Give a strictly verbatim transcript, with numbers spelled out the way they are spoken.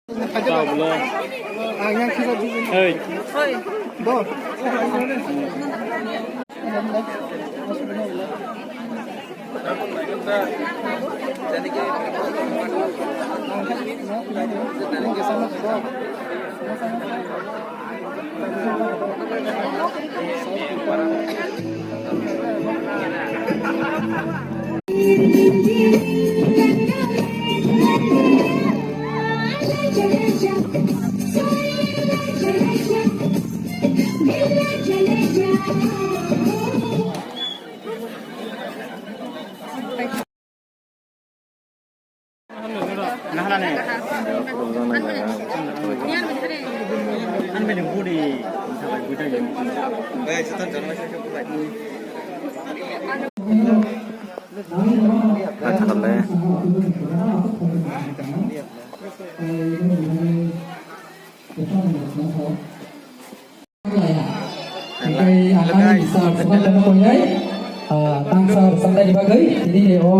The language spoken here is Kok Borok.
Ang yang kisa di. Hey. Bo. Tei ang ani sir Sukanto no koinai, ah, tang sir sangnai ni bagwi tini o